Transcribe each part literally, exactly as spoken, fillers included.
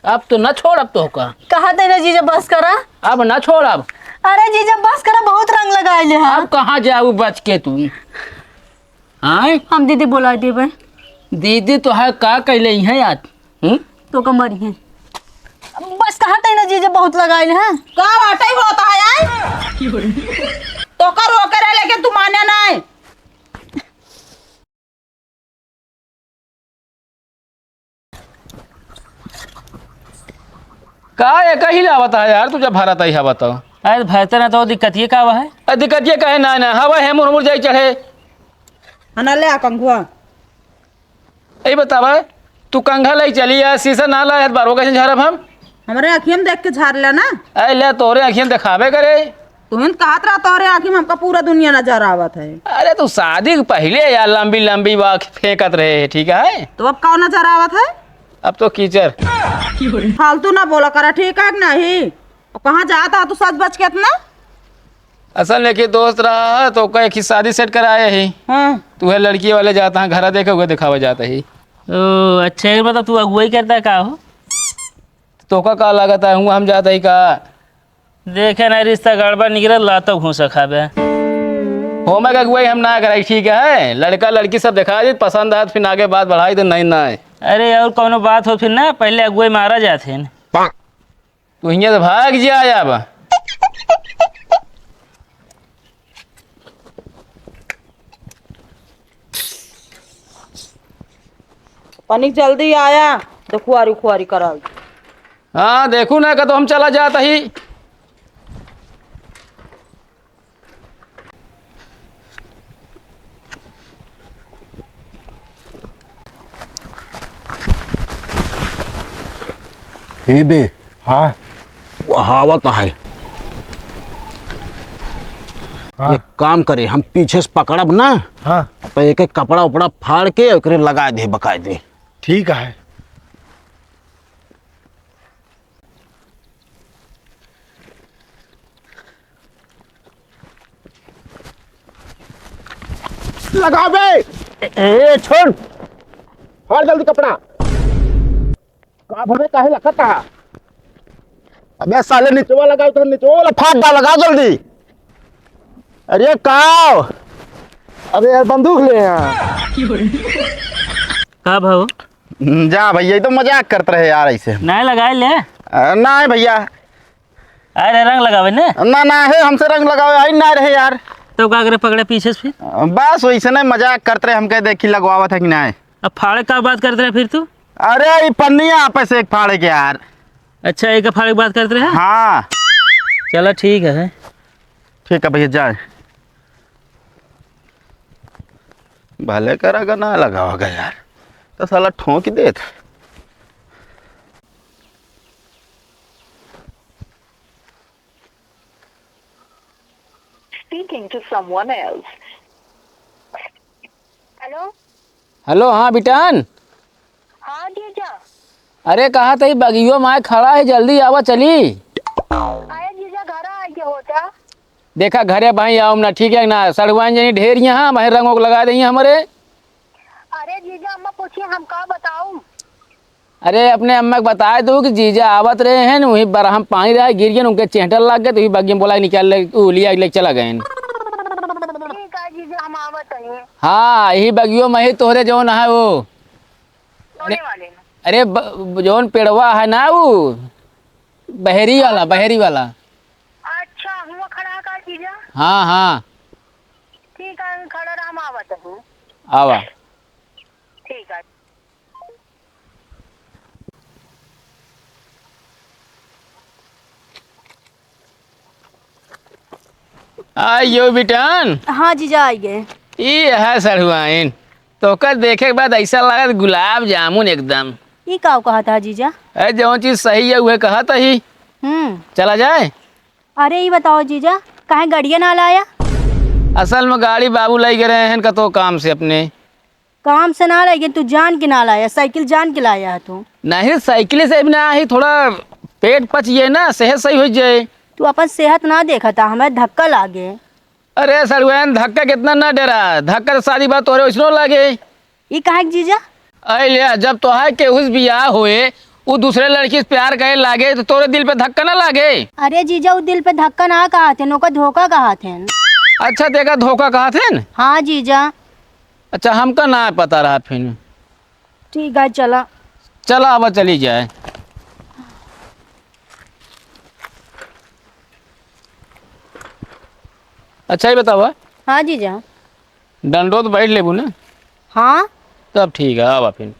अब तो न छोड़ब तोहका। कहा थे ना जीजा, बस करा। अब न छोड़ब। अरे जीजा, बस करा, बहुत रंग लगाइले है। अब कहाँ जाऊ बच के तू? आय? हम दीदी बोला देबे। दीदी तो है, का कैले है यार? हम्म? तो कमर है। बस कहा थे ना जीजा, बहुत लगाइले है। का बाटे होता है यार? तो का रोके रहे, लेकिन तू माने नहीं। का एक ही लावत है यार, तू जब भरत ही हवा तो। अरे भरते ना तो दिक्कत ये का है? अरे दिक्कत ये का है, ना, ना, हवा है, मुरमुर जाई चढ़े। हना ले आ कंघुआ। ए बतावा, तू कंघा लाई चली आ, शीशा ना लाए, बारो कैसे झारब हम? हमरे अखियन देख के झार ले ना। ए ले, तोरे अखियन देखावे करे। तुहिन कहत रहा तोरे आँखी में हमका पूरा दुनिया नजर आवत है। अरे तू शादी के पहिले यार लंबी लंबी बाल फेंकत रहे है, ठीक है? तो अब का नजर आवत है? अब तो कीचड़। फालतू ना बोला करा, ठीक है कि नहीं? और कहाँ जाता है तू सज बज के इतना? असल में कि दोस्त रहा है तो कहे कि शादी सेट कराए ही। हाँ। तू है लड़की वाले जाता है, घर देखे हुए दिखावे जाता ही। ओ अच्छा, एक बात, तू अगुवाई करता है का हो? तोका का लागत है, हुआ हम जात हई का? देखे ना, रिश्ता गड़बड़ निकलत, लातो घूसा खाबे। होमे के अगुवाई हम ना कराई, ठीक है? लड़का लड़की सब देखा दी, पसंद आए तो फिर आगे बात बढ़ाई, तो नहीं ना है। अरे और कौनो बात हो फिर ना, पहले अगुवाई मारा जात है ना। तू हियाँ से भाग जा, आया बा। पनिक जल्दी आया, तो खुआरी खुआरी कराई। हाँ, देखू ना, का तो हम चला जात ही। हे बे, हाँ। वो आवत है। हाँ। एक काम करे, हम पीछे से पकड़ब ना, हाँ। तो एक एक कपड़ा उपड़ा फाड़ के ओकरे लगा दे, बकायदे। ठीक है। लगा बे। ए, ए, छोड़। फाड़ जल्दी कपड़ा। का भवे काहे लखत हा? अबे साले निचवा लगाओ तो निचवा वाला फाड़ डाल, लगा जल्दी। अरे काओ? अबे यार बंदूक ले यहाँ। का भाव? हम्म, जा भैया, ये तो मजाक करत रहे यार ऐसे। नहीं लगाए ले। अ, नहीं भैया। अरे रंग लगावे ने? ना, ना है, हमसे रंग लगावे आई ना रहे यार। तो का करे पकड़े पीछे से फिर? अ, बस वैसे नहीं, मजाक करत रहे, हमके देखी लगवावत है कि नहीं। अब फाड़े का बात करत रहे फिर तू? अरे ये पन्निया आपस एक फाड़े के यार। अच्छा, एक फाड़े की बात करत रहे? हाँ। चला ठीक है। ठीक है भैया, जाए। भले करा गा ना लगावा गा यार, तो साला ठोंक देत। Speaking to someone else. हेलो। हेलो, हाँ बिटान। हाँ जीजा। अरे कहा तई बगियो माय खड़ा है, जल्दी आवा चली। अरे जीजा घर आ गया होता। देखा घरे भाई आउम ना, ठीक है ना, सड़ुआइन जनी ढेर यहाँ, भाई रंग ओक लगा दे हमरे। अरे जीजा अम्मा पूछी हम का बताऊं? अरे अपने अम्मा के बताए दो कि जीजा आवत रहे हैं, वही बरहम पानी रहा, गिर गए, उनके चेहटल लग गए, तो वही बगिया में बोला निकाल ले, उ लिया ले चला गए। ठीक है जीजा हम आवत हैं। हाँ, यही बगियो में ही तोहरे जौन है वो। कौने अरे, वाले में? अरे ब-, जौन पेड़वा है ना वो, बहरी वाला, बहरी वाला। अच्छा, हुआ खड़ा है का जीजा? हाँ, हाँ। ठीक है, खड़ा रहा, हम आवत हूँ। आवा। ठीक है। आइयो बिटान। हाँ जीजा, आई गए। ई है सढ़ुआइन। तोकर देखे के बाद ऐसा लागत गुलाब जामुन एकदम। ई का कहत हा जीजा? अरे जौन चीज सही है उहे कहत ही। हम्म। चला जाए? अरे ई बताओ जीजा, काहे गड़िया ना लाया? असल में गाड़ी बाबू लाई गए रहे हैं कतो काम से अपने। काम से ना लाया, तू जान के ना लाया, साइकिल जान के लाया है तू। नहीं, साइकिल से भी ना ही, थोड़ा पेट पच जाए ना, सेहत सही हो जाए। तू अपन सेहत ना देखा था, हमें धक्का लागे। अरे सड़ुआइन, धक्का कितना ना डरा, धक्का तो सारी बात तोरे वैसनो लागे। ई काहे के जीजा? अरे ले, जब तोहार केहू से बियाह होए, उ दूसरे लड़की से प्यार करे लागे तो तोरे दिल पे धक्का ना लागे? अरे जीजा, उ दिल पे धक्का ना कहत हन, ओका धोखा कहत हन। अच्छा, तेका धोखा कहत हन? हाँ जीजा। अच्छा, हमका ना पता रहा फिर। ठीक है, चला। चला, अब चली जाए। अच्छा, ये बतावा। हाँ जीजा। डंडो तो बैठ लेबू ना? हाँ। तब ठीक है, आवा फिर।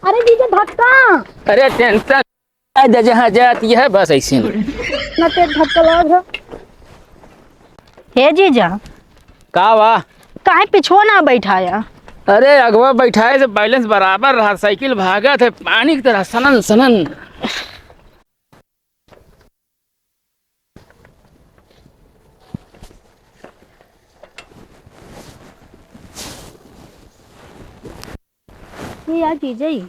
अरे जीजा, धक्का। अरे टेंशन, जहाँ जाती है बस ऐसे में। ना तेज धक्का लाग है। हे जीजा। का बा? काहे पिछुआ ना बैठाया? अरे अगवा बैठाए से बैलेंस बराबर रहा, साइकिल भागत है पानी की तरह सनन सनन। ये यार जीजा ही।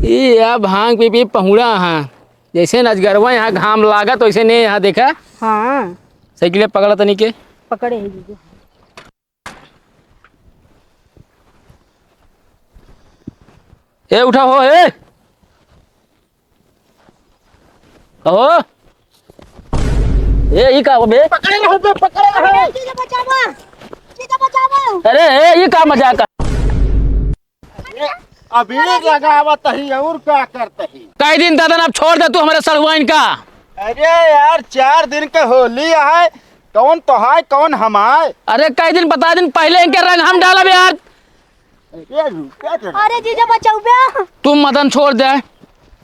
ई या भांग पी पी पहुड़ा हाँ। जैसे नजगरवा यहाँ घाम लागत वैसे ने यहाँ देखा। हाँ। साइकिल पकड़ा तनी के। पकड़े है जीजा। ए उठा हो ए। कहो। ए, ई का हो बे? पकड़े रहो बे, पकड़े रहो। अरे, जीजा बचावा। जीजा बचावा। अरे, ए, ई का मजाक कर? अरे, अबीर लगावत ही और का करत ही? कई दिन दादा, अब छोड़ दे तू हमरे सड़ुआइन का। अरे यार, चार दिन के होली है, कौन तोहाय, कौन हमाय? अरे, कई दिन बता दिन पहले इनके रंग हम डालब यार। अरे रुका जरा। अरे जीजा बचाऊ बे। तू मदन छोड़ दे,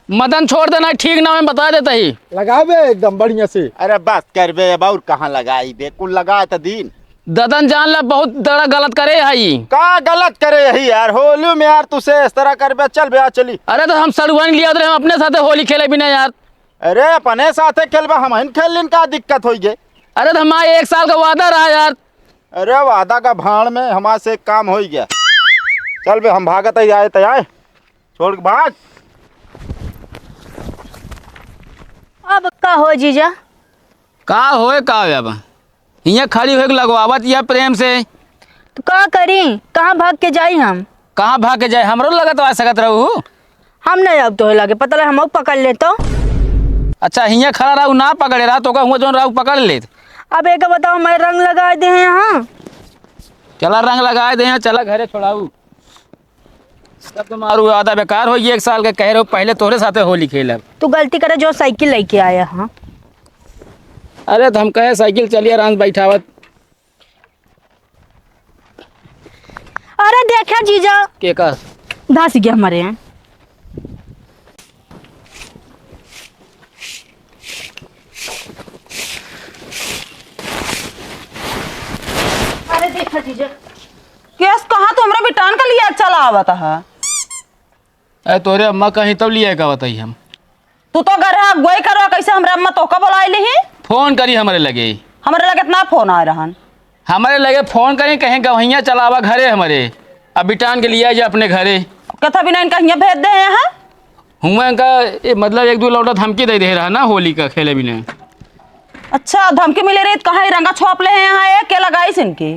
मदन छोड़ दे, ना ठीक ना मैं बता देता ही। लगाबे एकदम बढ़िया से। अरे बस कर बे, अब और कहाँ लगाई बे, कुल लगा त दीन। ददन जान ला बहुत बड़ा गलत करे हई। का गलत करे हई यार, होली में यार तू से इस तरह कर बे, चल बे आ चली। अरे तो हम सड़ुआइन लिया रहे, हम अपने साथे होली खेले भी ना यार। अरे अपने साथे खेलबा, हमहिन खेल लिन, का दिक्कत होई गे? अरे तो हमारा एक साल का वादा रहा यार। अरे वादा का भाड़ में हमारे से एक काम हो गया। चल बे, हम भागत ही आए, तै आए, छोड़ के भाग। अब का हो जीजा? का होए, का होए अब? हियाँ खड़ी होके लगवावत या प्रेम से। तो का करी, कहाँ भाग के जाई हम? कहाँ भाग के जाए? हमरो लगत आ सकत रहू। हम नहीं अब तोहे लगे, पता लगे हम पकड़ ले तो। अच्छा, हियाँ खड़ा रहू, ना पकड़े रहा, तो का हुआ जौन रहू पकड़ लेत। अब एक बताओ, मैं रंग लगा दे हैं यहाँ। चला रंग लगा दे हैं, चला घरे छोड़ाऊ। सब तुम्हारू आधा बेकार हो, ये एक साल के कह रहे हो, पहले तोहरे साथे होली खेलब। तू गलती करे जो साइकिल लेके आया, हाँ। अरे तो हम कहे साइकिल चलिए, आराम से बैठावत। अरे देखा जीजा। के का? धस गया हमारे यहाँ। अरे देखा जीजा। केस कहाँ तो हमरा बिटान का लिया चला आवत है? अरे तोरे अम्मा कहीं तब लिया का बताई हम। तू तो घर है, अगुवाई करवा, कैसे हमरे अम्मा तोका बुलाए लिही? फोन करी हमरे लगे। हमरे लगे इतना फोन आए रहन। हमरे लगे फोन करी, कहीं गवहिया चलावा घरे हमरे, अब बिटान के लिया जा अपने घरे। कथा बिना इनका हियाँ भेज दे हैं, हाँ? हुआ इनका, ए, मतलब एक दो लौटा धमकी दे दे रहा ना होली का खेले बिना। अच्छा, धमकी मिले रही तो कहाँ ये रंगा छोप ले हैं यहाँ, ये के लगाई से इनकी?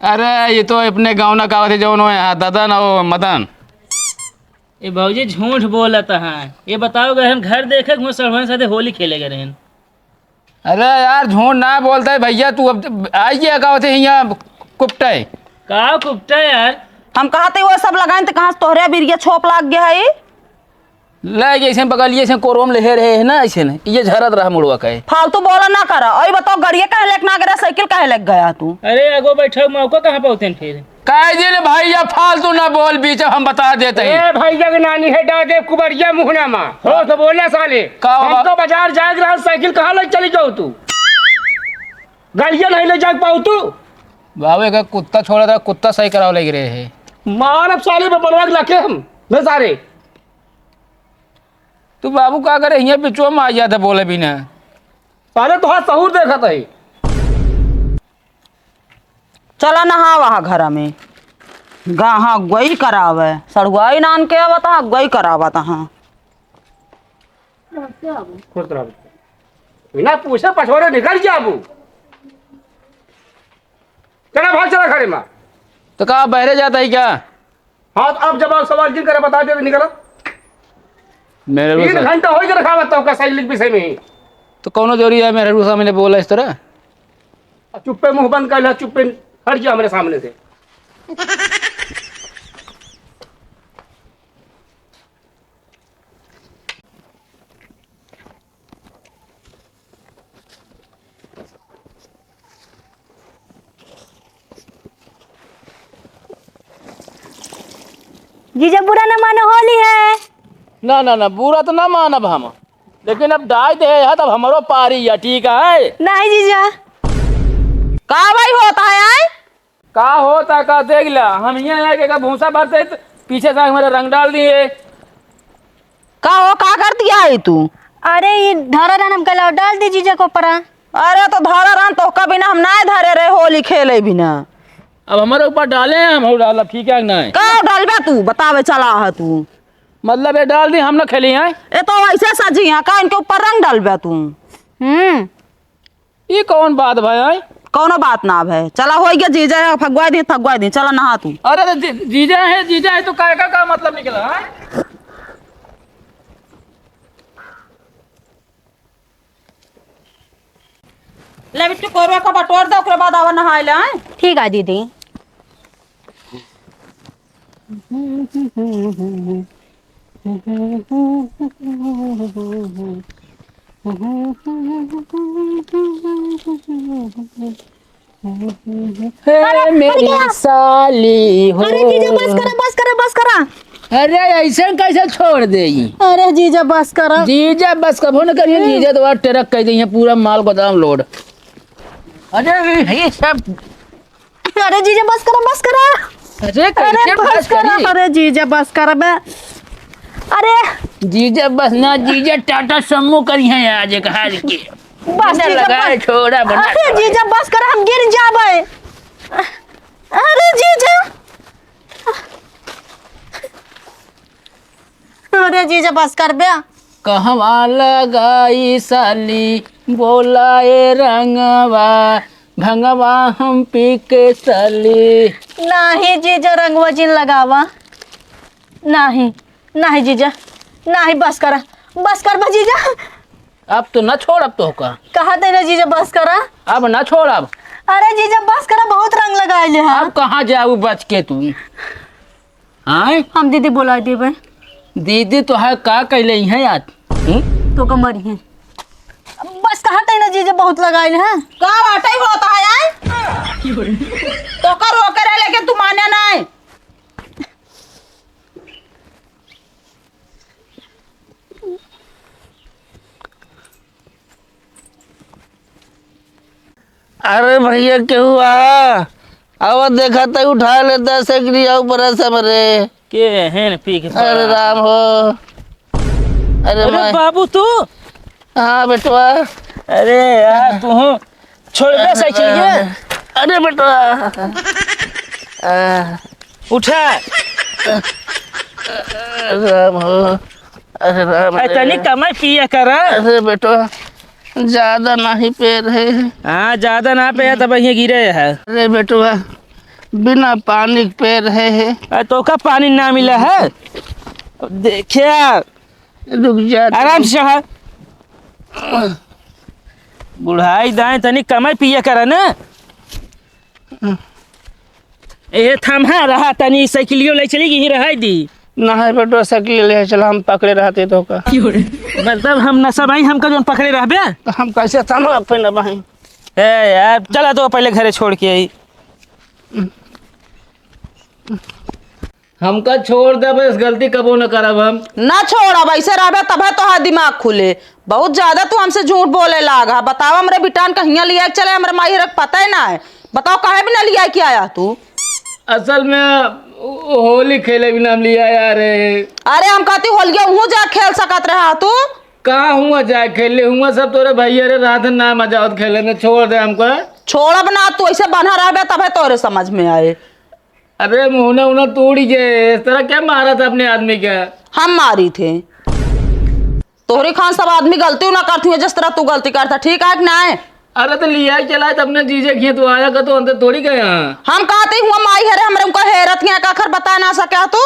अरे ये तो अपने गाँव ना का थे जौन हो यहाँ ददन और मदन। ए भौजी, झूठ बोलत है। ये बताओ, गए हम घर देखे, घूम सड़वन साथे होली खेले गए रहन। अरे यार, झूठ ना बोलता है भैया, तू अब आई गया का होते हियाँ कुपटा है। का कुपटा है यार? हम कहा थे वो सब लगाए तो कहाँ से तोहरे बिरिया छोप लाग गया है? ले जैसे बगलिए से कोरम ले रहे हैं ना, ऐसे ने ये झरत रहा मुड़वा का है। फालतू बोला ना करा। और बताओ, गड़िया कहे लेके ना गया, साइकिल कहे लेके गया तू? अरे एगो बैठक मौका कहाँ पहुँचेन फिर? काहे जे ले भैया फालतू ना बोल, बीच में हम बता देते हैं। ए भैया के नानी है, डाल दे कुबरिया मुहना मा। हो तो बोला साले। का हो? हमको बाजार जाए के रहा, साइकिल कहाँ ले चली जाओ तू? गाड़िया नहीं ले जा पाऊ तू? बाबू एक कुत्ता छोड़ा था, कुत्ता सही करावे लग रहे हैं। मार अब साले पे बनवा के रखे हम, मैं सारे। तू बाबू का करे, हियाँ बिचवा में आ जाता बोले बिना। साले तो हाथ सहूर देखत है। चला नहा वहाँ घर में। गाहा गोई करावे, सड़ुआई नान के आवत हा, गोई करावत हा। खुश रह। बिना पूछे पछोरे निकल जाबू। चला भाग, चला घरे में। तो का बहरे जाता है क्या? हाँ, तो अब जवाब सवाल जिन करे बता दे, निकला। मेरे तीन घंटा हो गया रखा हुआ तो का साइकिल के पीछे में ही। तो कौनो जरूरी है मेरे सामने बोला इस तरह? चुप्पे मुंह बंद कर ला, चुप्पे हट जा मेरे सामने से। जीजा बुरा न मानो, होली है। ना, ना, ना, बुरा तो ना मानब हम, लेकिन अब डाल दे है, तब हमरो पारी है, ठीक है? नहीं जीजा। का भाई होता है, आए? का होता, का देख ला, हम यहाँ आके का भूसा भरते, तो पीछे से हमारे रंग डाल दिए। का हो, का कर दिया है तू? अरे, ये धरा रहन, हम कहला डाल दी जीजा को परा। अरे, तो धरा रहन, तोहका बिना हम ना धरे रहे, होली खेले बिना। अब हमारे ऊपर डाले हैं, हम डालब, ठीक है कि नहीं? का डालबे तू, बतावे चला है तू। मतलब, ये डाल दी, हम ना खेली हैं। ये तो वैसे सजी हैं, का इनके ऊपर रंग डालबे तू? हम्म। ई कौन बात भाई, आय? कौनो बात ना भाई, चला, होइ गया, जीजा है, फगवाई दी, फगवाई दी, चला नहा तू। अरे तो जी-, जीजा है, जीजा है तो काय का, का मतलब निकला, आय? ले बिट्टू, कोरवा का बटोर दे, ओकरे बाद आवा नहाए ले, आय? ठीक है दीदी। हे अरे, मेरी अरे क्या? साली हो। अरे जीजा, बस करा, बस करा, बस करा। अरे, ऐसे कैसे छोड़ दे? अरे जीजा, बस करा। जीजा, बस कबो न करिए। हम्म। जीजा तो आज ट्रक कह दी है, पूरा माल गोदाम लोड। अरे, ये सब अरे जीजा, बस करा, बस करा। अरे, अरे, कैसे बस बस करा, करी? अरे जीजा, बस करा बे। अरे। जीजा, बस ना, जीजा, टाटा सम्मो करी हैं आज एक हाल के। बस बिना जीजा, लगाए बस। छोड़ा बना अरे छोड़ा। जीजा, बस करा, हम गिर जाबे। अरे जीजा। अरे जीजा, बस कर बे। कहवा लगाई साली, बोला ए रंगवा, भंगवा हम पी के साली। नाही जीजा, रंगवा जिन लगावा। नाही, नाही जीजा, नाही, बस करा, बस कर बे जीजा। अब तो ना छोड़, अब तो का। कहा थे ना जीजा, बस करा। अब ना छोड़ अब। अरे जीजा, बस करा, बहुत रंग लगाए ले हाँ। अब कहाँ जाऊ बच के तू? आय? हम दीदी बोलाइ देबे। दीदी तो है, का कैले हैं आज? हम्म? तो कमर ही। बस कहा तई ना जीजा, बहुत लगाइल है। का बाटे होता है आय? तो कर वो करे लेकिन तू माने ना है। अरे भैया, केहू आ? आवा, देखा त उठा लेता सकरी ऊपर से मरे। के हेन पी के अरे पड़ा। राम हो। अरे अरे माय। बाबू तू? हाँ बेटवा। अरे यार, तू हो। छोड़ बे साइकिल ये। अरे बेटवा। आ। उठा। राम हो। अरे राम अरे रे। तनी कमाई पिया करा। अरे बेटवा, ज्यादा नहीं पी रहे हैं। हाँ, ज्यादा ना पिया तब ये गिरे है। अरे बेटवा, बिना पानी के पी रहे हैं। अरे तो का पानी ना मिला है? देखिया। रुक जा। आराम से चढ़ा। बुढ़ाई दाएं तनी कमाई पिया करा ना। ए थम्हा रहा तनी साइकिलियो ले चली गई रहाई दी। ना है बेटवा, साइकिल ले चला, हम पकड़े रहते तो का। मतलब हम नशा भाई, हमका जोन पकड़े रहबे? तो हम कैसे थम्हा पे न भाई? ए यार, चला तो पहले घरे छोड़ के आई। हमका छोड़ दे, बस गलती कबो न करब हम। ना छोड़ब, ऐसे रहबे तबे तोहार दिमाग खुले। बहुत ज्यादा तू हमसे झूठ बोले लाग हा। बताओ, हमरे बिटान कहिया लिया के चले, हमरे माई हरे के पता ही ना है। बताओ, काहे भी ना लिया के आया तू? असल में, ओ, होली खेले भी ना हम लिया यार। अरे, हम कहती होलिया उहू जा खेल सकत रहा तू। कहाँ हुआ जाए खेले, हुआ सब तोरे भैया रे, रात ना मजा आवत खेले में, छोड़ दे हमको। छोड़ब ना, तू ऐसे बन्हा रहबे तबे तोरे समझ में आए। अरे मुहना उना तोड़ी जे, इस तरह क्या मारा था अपने आदमी का? हम मारी थे। तोहरे खान सब आदमी गलती ना करती है जिस तरह तू गलती करता, ठीक है कि नाय? अरे तो लिया चला, तब अपने जीजे किए तू आया का, तो अंदर थोड़ी गया। हम कहती हुआ माई हरे, हमरे उनका हेरत के आखिर बता ना सके तू।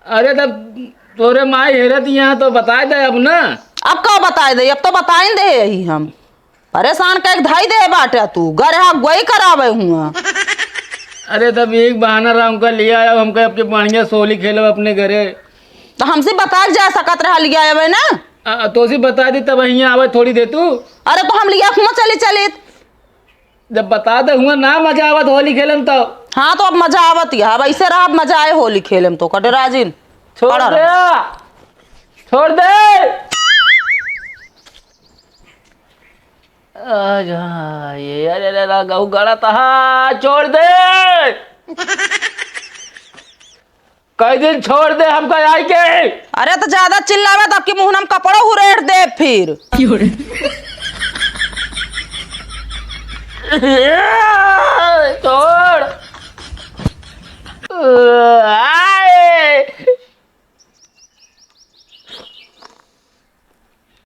अरे तब तोरे माई हेरत यहाँ तो बताए दे अब ना। अब का बताए दे, अब तो बताइन दे यही हम। परेशान कइके धइ दे बाटे तू, घर हा गोई करावे हुआ। अरे तब एक बहाना रहा उनका लिया आया, हमका अपने बढ़िया से होली खेलब अपने घरे। तो हमसे बता के जा सकत रहा लिया आवे ना। आ, तोसे बता दी तब हियाँ आवे थोड़ी दे तू। अरे तो हम लिया हुआ चली चलित। जब बता दे हुआ ना मजा आवत होली खेले में तो। हाँ तो अब मजा आवत ही, अब ऐसे रहा, अब मजा आए होली खेले में तो कटे राजिन। छोड़ पड़ा दे, रहा। छोड़ दे। आजा, ये, अरे, अरे, अरे, गऊ गड़ा तहा, छोड़ दे। कई दिन छोड़ दे हमका आई के। अरे तो ज्यादा चिल्लावे तो आपकी मुंह में कपड़ो हुरेड़ दे फिर। छोड़।